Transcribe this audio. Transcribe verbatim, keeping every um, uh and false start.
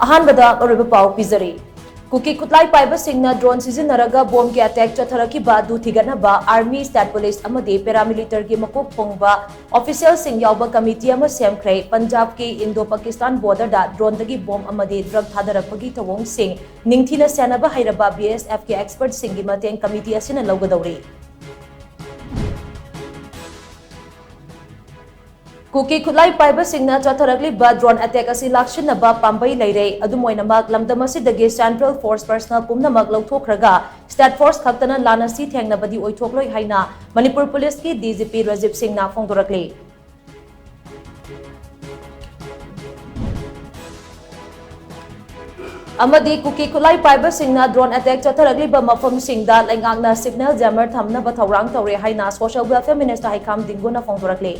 ꯑꯍꯥꯟꯕꯗ ꯑꯔꯣꯏꯕ ꯄꯥꯎ ꯄꯤꯖꯔꯤ꯫ ꯀꯨꯀꯤ ꯈꯨꯠꯂꯥꯏ ꯄꯥꯏꯕꯁꯤꯡꯅ drone ꯁꯤꯖꯤꯟꯅꯔꯒ ꯕꯣꯝꯒꯤ attack ꯆꯠꯊꯔꯛꯈꯤꯕ ꯑꯗꯨ ꯊꯤꯒꯠꯅꯕ Army, State Police ꯑꯃꯗꯤ paramilitaryꯒꯤ ꯃꯀꯣꯛ ꯊꯣꯡꯕ officialꯁꯤꯡ ꯌꯥꯎꯕ committee ꯑꯃ ꯁꯦꯝꯈ꯭ꯔꯦ꯫ ꯄꯟꯖꯥꯕꯀꯤ Indo-Pakistan borderꯗ droneꯗꯒꯤ ꯕꯣꯝ ꯑꯃꯗꯤ drug ꯊꯥꯗꯔꯛꯄꯒꯤ ꯊꯧꯑꯣꯡꯁꯤꯡ ꯅꯤꯡꯊꯤꯅ ꯁꯦꯟꯅꯕ ꯍꯩꯔꯕ BSFꯀꯤ expertꯁꯤꯡꯒꯤ ꯃꯇꯦꯡ committee ꯑꯁꯤꯅ ꯂꯧꯒꯗꯧꯔꯤ꯫ ꯀꯨꯀꯤ ꯈꯨꯠꯂꯥꯏ ꯄꯥꯏꯕꯁꯤꯡꯅ ꯆꯠꯊꯔꯛꯂꯤꯕ drone attack ꯑꯁꯤ ꯂꯥꯛꯁꯤꯟꯅꯕ ꯄꯥꯝꯕꯩ ꯂꯩꯔꯦ꯫ ꯑꯗꯨꯝ ꯑꯣꯏꯅꯃꯛ, ꯂꯝꯗꯝ ꯑꯁꯤꯗꯒꯤ Central Force personnel ꯄꯨꯝꯅꯃꯛ ꯂꯧꯊꯣꯛꯈ꯭ꯔꯒ State Force ꯈꯛꯇꯅ ꯂꯥꯟ ꯑꯁꯤ ꯊꯦꯡꯅꯕꯗꯤ ꯑꯣꯏꯊꯣꯛꯂꯣꯏ ꯍꯥꯏꯅ ꯃꯅꯤꯄꯨꯔ ꯄꯨꯂꯤꯁꯀꯤ DGP ꯔꯥꯖꯤꯕ ꯁꯤꯡꯅ ꯐꯣꯡꯗꯣꯔꯛꯂꯤ꯫ ꯑꯃꯗꯤ ꯀꯨꯀꯤ ꯈꯨꯠꯂꯥꯏ ꯄꯥꯏꯕꯁꯤꯡꯅ drone attack ꯆꯠꯊꯔꯛꯂꯤꯕ ꯃꯐꯝꯁꯤꯡꯗ ꯂꯩꯉꯥꯛꯅ signal jammer ꯊꯝꯅꯕ ꯊꯧꯔꯥꯡ ꯇꯧꯔꯦ ꯍꯥꯏꯅ Social Welfare Minister ꯍꯩꯈꯥꯝ ꯗꯤꯡꯒꯨꯅ ꯐꯣꯡꯗꯣꯔꯛꯂꯤ꯫